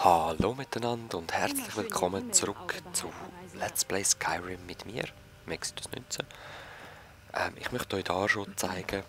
Hallo miteinander und herzlich willkommen zurück zu Let's Play Skyrim mit mir, Mexidus19. Ich möchte euch da schon zeigen,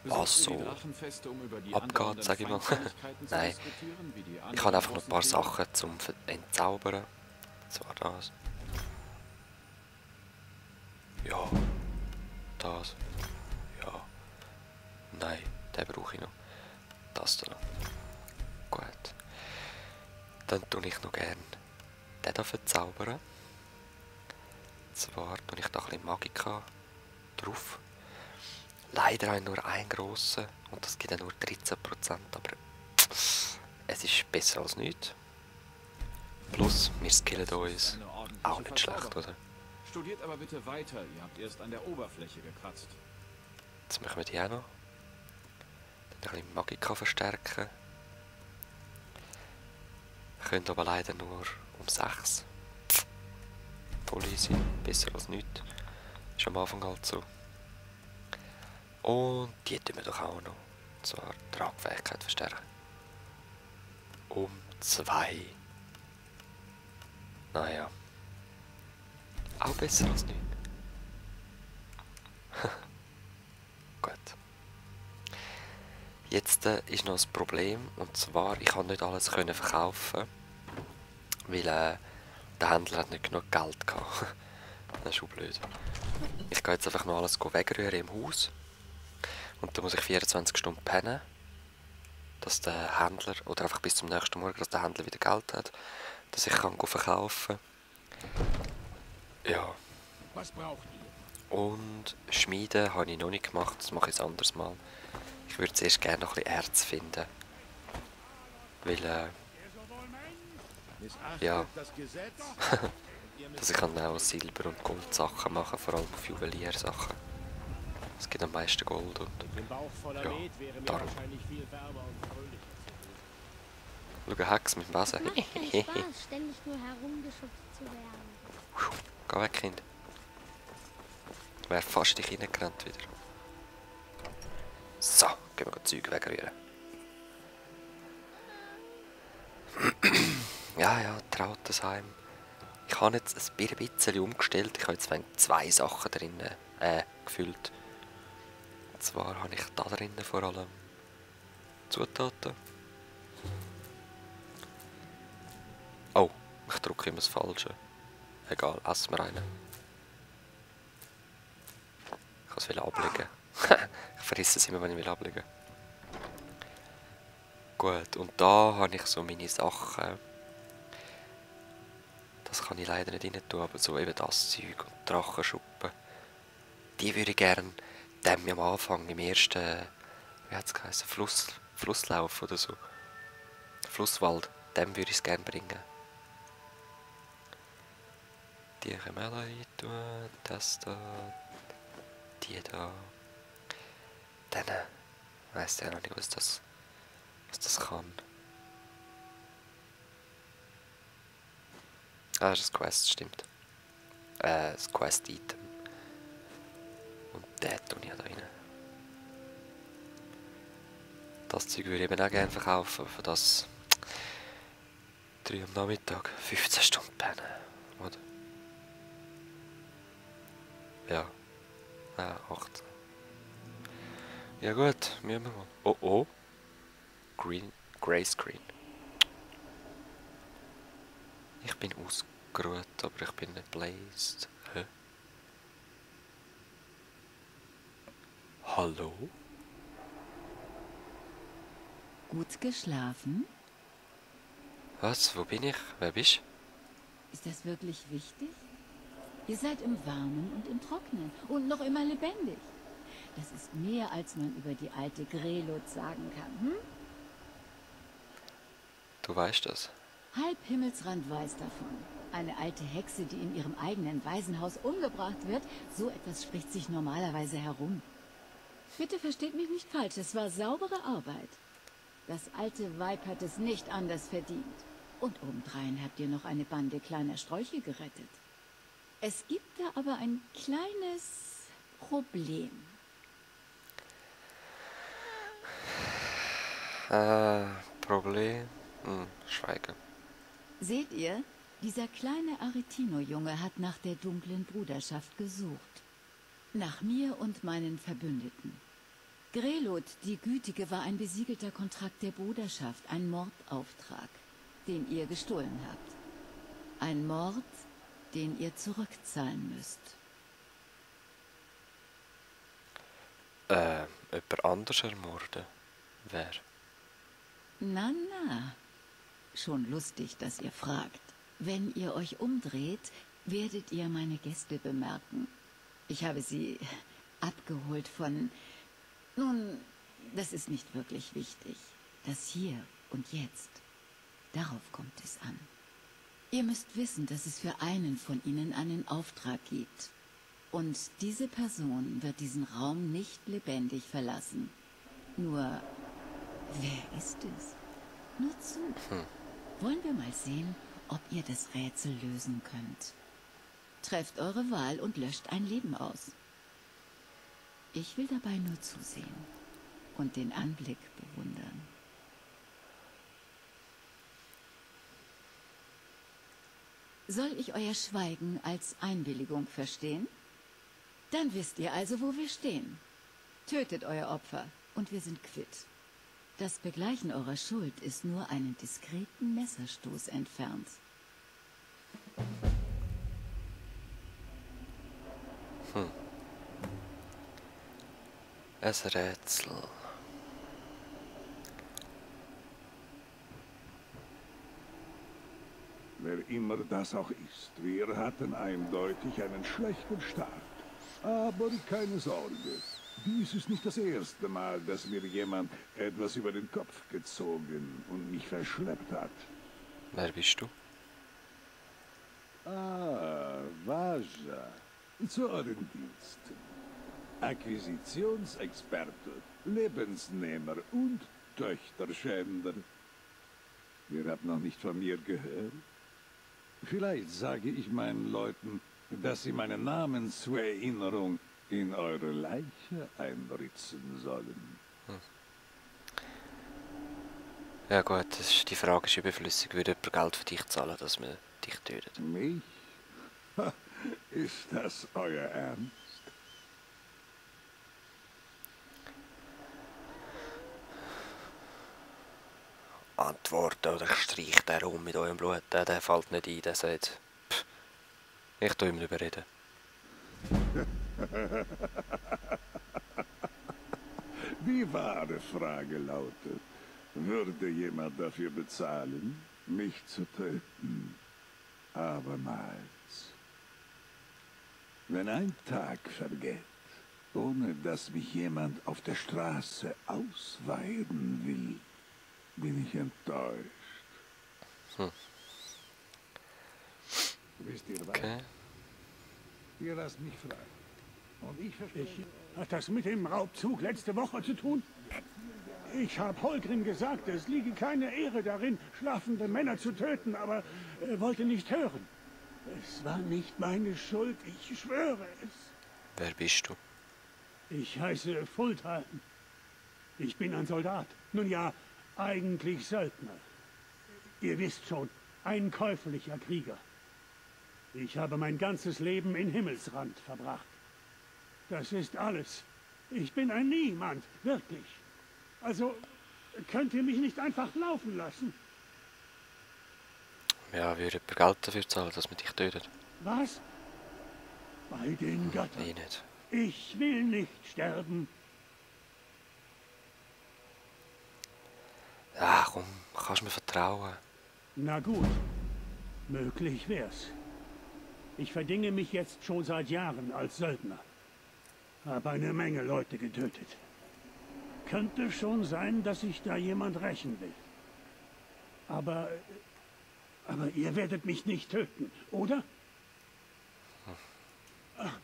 was so abgeht, sage ich mal. Nein, ich habe einfach noch ein paar Sachen zum Entzaubern. Das war das. Ja, das. Ja. Nein, den brauche ich noch. Das da noch. Gut. Dann tue ich noch gerne den hier verzaubern. Zwar tue ich da ein bisschen Magika drauf. Leider habe ich nur einen grossen und das gibt ja nur 13%, aber es ist besser als nichts. Plus, wir skillen uns auch nicht schlecht, oder? Studiert aber bitte weiter, ihr habt erst an der Oberfläche gekratzt. Jetzt machen wir die auch noch. Dann ein bisschen Magika verstärken. Wir können aber leider nur um 6. Voll easy, besser als nichts. Ist am Anfang halt so. Und die tun wir doch auch noch. Und zwar Tragfähigkeit verstärken. Um 2. Naja. Auch besser als nichts. Gut. Jetzt ist noch ein Problem. Und zwar, ich kann nicht alles verkaufen. Weil der Händler hat nicht genug Geld gehabt. Das ist schon blöd. Ich gehe jetzt einfach noch alles wegrühren im Haus. Und dann muss ich 24 Stunden pennen, dass der Händler, oder einfach bis zum nächsten Morgen, dass der Händler wieder Geld hat, dass ich kann verkaufen. Ja. Was braucht ihr? Und Schmieden habe ich noch nicht gemacht, das mache ich ein anderes Mal. Ich würde zuerst gerne noch ein bisschen Erz finden. Weil, ja, Das Gesetz? dass ich kann auch Silber- und Goldsachen machen, vor allem auf Juweliersachen. Es gibt am meisten Gold und ja, darum. Schau, Hex mit dem Besen. Macht keinen Spaß, ständig nur herumgeschubst zu werden. Geh weg, Kind. Du wärst fast in dich reingerannt wieder. So, gehen wir Zeug wegrühren. Ja, Trautensheim. Ich habe jetzt ein bisschen umgestellt. Ich habe jetzt 2 Sachen drin gefüllt. Und zwar habe ich da drinnen vor allem Zutaten. Oh, ich drücke immer das Falsche. Egal, essen wir einen. Ich kann es wieder ablegen. Ich verrisse es immer, wenn ich will ablegen. Gut, und da habe ich so meine Sachen. Das kann ich leider nicht rein tun, aber so eben das Zeug und Drachenschuppen. Die würde ich gerne dem am Anfang im ersten, wie hat es geheißen, Flusslauf oder so. Flusswald, dem würde ich es gerne bringen. Die können wir rein tun, das da, die da. Dann weiss ich noch nicht, was das kann. Ah, das ist das Quest, stimmt. Das Quest-Item. Und den tue ich da rein. Das Zeug würde ich eben auch gerne verkaufen, für das 3 am Nachmittag, 15 Stunden pennen, oder? Ja. 18. Ja gut, müssen wir mal. Oh. Grey Screen. Ich bin ausgeruht, aber ich bin nicht blazed. Hä? Hallo? Gut geschlafen? Was? Wo bin ich? Wer bist Ist das wirklich wichtig? Ihr seid im Warmen und im Trocknen und noch immer lebendig. Das ist mehr, als man über die alte Grelot sagen kann, hm? du? Weißt das? Halb Himmelsrand weiß davon. Eine alte Hexe, die in ihrem eigenen Waisenhaus umgebracht wird, so etwas spricht sich normalerweise herum. Bitte versteht mich nicht falsch, es war saubere Arbeit. Das alte Weib hat es nicht anders verdient. Und obendrein habt ihr noch eine Bande kleiner Strolche gerettet. Es gibt da aber ein kleines Problem. Problem? Schweigen. Seht ihr, dieser kleine Aretino-Junge hat nach der dunklen Bruderschaft gesucht. Nach mir und meinen Verbündeten. Grelot, die Gütige, war ein besiegelter Kontrakt der Bruderschaft, ein Mordauftrag, den ihr gestohlen habt. Ein Mord, den ihr zurückzahlen müsst. Jemand anders ermorden? Wer? Na, na. Schon lustig, dass ihr fragt. Wenn ihr euch umdreht, werdet ihr meine Gäste bemerken. Ich habe sie abgeholt von... Nun, das ist nicht wirklich wichtig. Das Hier und Jetzt. Darauf kommt es an. Ihr müsst wissen, dass es für einen von ihnen einen Auftrag gibt. Und diese Person wird diesen Raum nicht lebendig verlassen. Nur, wer ist es? Nur zu. Wollen wir mal sehen, ob ihr das Rätsel lösen könnt. Trefft eure Wahl und löscht ein Leben aus. Ich will dabei nur zusehen und den Anblick bewundern. Soll ich euer Schweigen als Einwilligung verstehen? Dann wisst ihr also, wo wir stehen. Tötet euer Opfer und wir sind quitt. Das Begleichen eurer Schuld ist nur einen diskreten Messerstoß entfernt. Ein Rätsel. Wer immer das auch ist, wir hatten eindeutig einen schlechten Start. Aber keine Sorge, dies ist nicht das erste Mal, dass mir jemand etwas über den Kopf gezogen und mich verschleppt hat. Wer bist du? Ah, Vaja. Zu euren Diensten. Akquisitionsexperte, Lebensnehmer und Töchterschänder. Ihr habt noch nicht von mir gehört? Vielleicht sage ich meinen Leuten, dass sie meinen Namen zur Erinnerung in eure Leiche einritzen sollen. Ja gut, die Frage ist überflüssig. Würde jemand Geld für dich zahlen, dass man dich tötet? Mich? Ha, ist das euer Ernst? Antworten oder ich streich den rum mit eurem Blut. Der fällt nicht ein, der sagt, pff, ich tue ihm überreden. Die wahre Frage lautet, würde jemand dafür bezahlen, mich zu töten? Abermals. Wenn ein Tag vergeht, ohne dass mich jemand auf der Straße ausweiden will, bin ich enttäuscht. Wisst ihr was? Okay. Ihr lasst mich frei. Und ich verspreche... Hat das mit dem Raubzug letzte Woche zu tun? Ich habe Holgrim gesagt, es liege keine Ehre darin, schlafende Männer zu töten, aber er wollte nicht hören. Es war nicht meine Schuld, ich schwöre es. Wer bist du? Ich heiße Fultheim. Ich bin ein Soldat. Nun ja, eigentlich Söldner. Ihr wisst schon, ein käuflicher Krieger. Ich habe mein ganzes Leben in Himmelsrand verbracht. Das ist alles. Ich bin ein Niemand, wirklich. Also, könnt ihr mich nicht einfach laufen lassen? Ja, würde jemand Geld dafür zahlen, dass man dich tötet? Was? Bei den Göttern. Ich nicht. Ich will nicht sterben. Ja, komm, kannst mir vertrauen. Na gut, möglich wär's. Ich verdinge mich jetzt schon seit Jahren als Söldner. Habe eine Menge Leute getötet. Könnte schon sein, dass sich da jemand rächen will. Aber ihr werdet mich nicht töten, oder? Ach,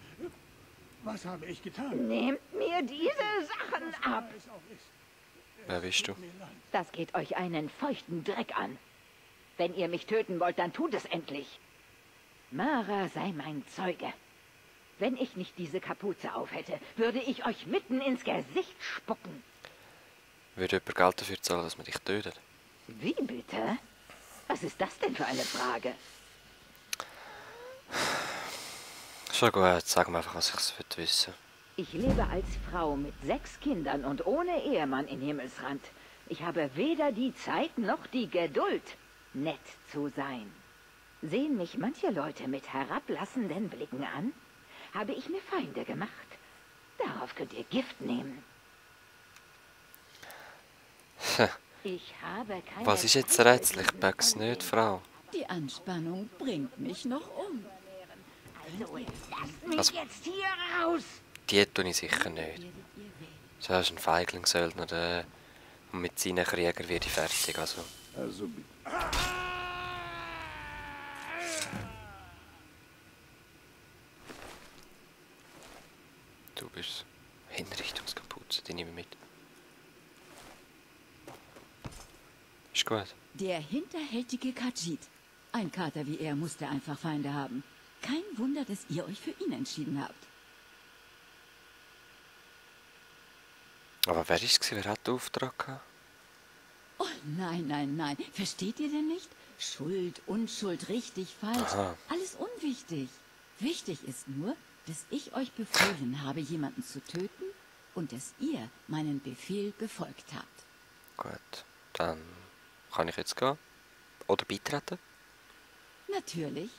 was habe ich getan? Nehmt mir diese Sachen ab. Es auch ist. Wer bist du? Mir leid. Das geht euch einen feuchten Dreck an. Wenn ihr mich töten wollt, dann tut es endlich. Mara sei mein Zeuge. Wenn ich nicht diese Kapuze aufhätte, würde ich euch mitten ins Gesicht spucken. Würde jemand Geld dafür zahlen, dass man dich tötet? Wie bitte? Was ist das denn für eine Frage? Schon gut, sag mir einfach, was ich wissen will. Ich lebe als Frau mit 6 Kindern und ohne Ehemann in Himmelsrand. Ich habe weder die Zeit noch die Geduld, nett zu sein. Sehen mich manche Leute mit herablassenden Blicken an? Habe ich mir Feinde gemacht? Darauf könnt ihr Gift nehmen. Ich habe keine Was ist jetzt Feinde, rätselig? die Merk's mir nicht, Frau. Die Anspannung bringt mich noch um. Also, lasst mich Also- jetzt hier raus! Die tue ich sicher nicht. So ist ein Feiglingsöldner, der und mit seinen Kriegern werde ich fertig. Also, Also bitte. du bist Hinrichtungskapuze, die nehme ich mit. Ist gut. Der hinterhältige Khajiit. Ein Kater wie er musste einfach Feinde haben. Kein Wunder, dass ihr euch für ihn entschieden habt. Aber wer war es? Wer hat den Auftrag gehabt? Oh nein, nein, nein. Versteht ihr denn nicht? Schuld, Unschuld, richtig, falsch. Aha. Alles unwichtig. Wichtig ist nur, dass ich euch befohlen habe, jemanden zu töten und dass ihr meinen Befehl befolgt habt. Gut, dann kann ich jetzt gehen. Oder beitreten. Natürlich.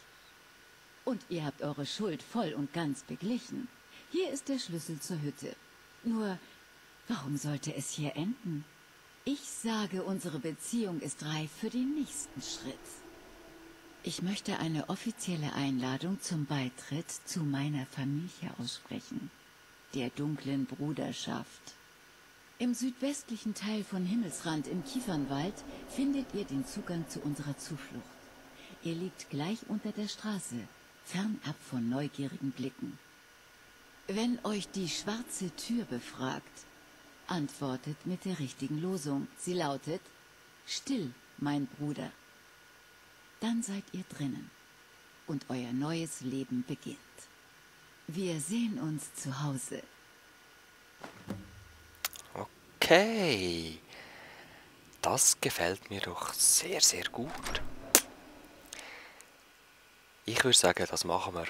Und ihr habt eure Schuld voll und ganz beglichen. Hier ist der Schlüssel zur Hütte. Nur, warum sollte es hier enden? Ich sage, unsere Beziehung ist reif für den nächsten Schritt. Ich möchte eine offizielle Einladung zum Beitritt zu meiner Familie aussprechen, der dunklen Bruderschaft. Im südwestlichen Teil von Himmelsrand im Kiefernwald findet ihr den Zugang zu unserer Zuflucht. Er liegt gleich unter der Straße, fernab von neugierigen Blicken. Wenn euch die schwarze Tür befragt, antwortet mit der richtigen Losung. Sie lautet: Still, mein Bruder. Dann seid ihr drinnen und euer neues Leben beginnt. Wir sehen uns zu Hause. Okay. Das gefällt mir doch sehr, sehr gut. Ich würde sagen, das machen wir.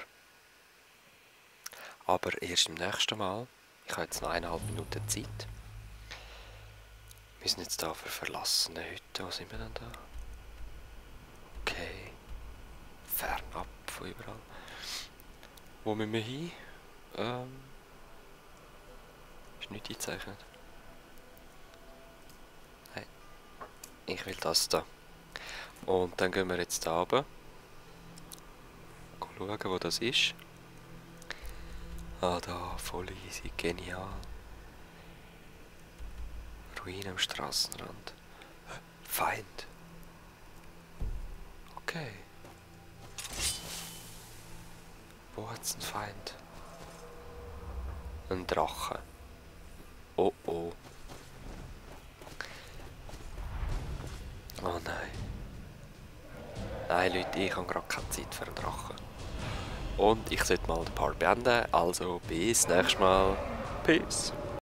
Aber erst im nächsten Mal. Ich habe jetzt noch 1,5 Minuten Zeit. Wir sind jetzt da für verlassene Hütte. Wo sind wir denn da? Okay. Fernab von überall. Wo müssen wir hin? Ist nicht eingezeichnet. Nein. Ich will das da. Und dann gehen wir jetzt da runter. Schauen, wo das ist. Ah, da, voll easy, genial. Ruine am Strassenrand. Feind. Okay. Wo hat's einen Feind? Ein Drache. Oh oh. Oh nein. Nein Leute, ich habe gerade keine Zeit für einen Drachen. Und ich sollte mal den Part beenden, also bis nächstes Mal. Peace.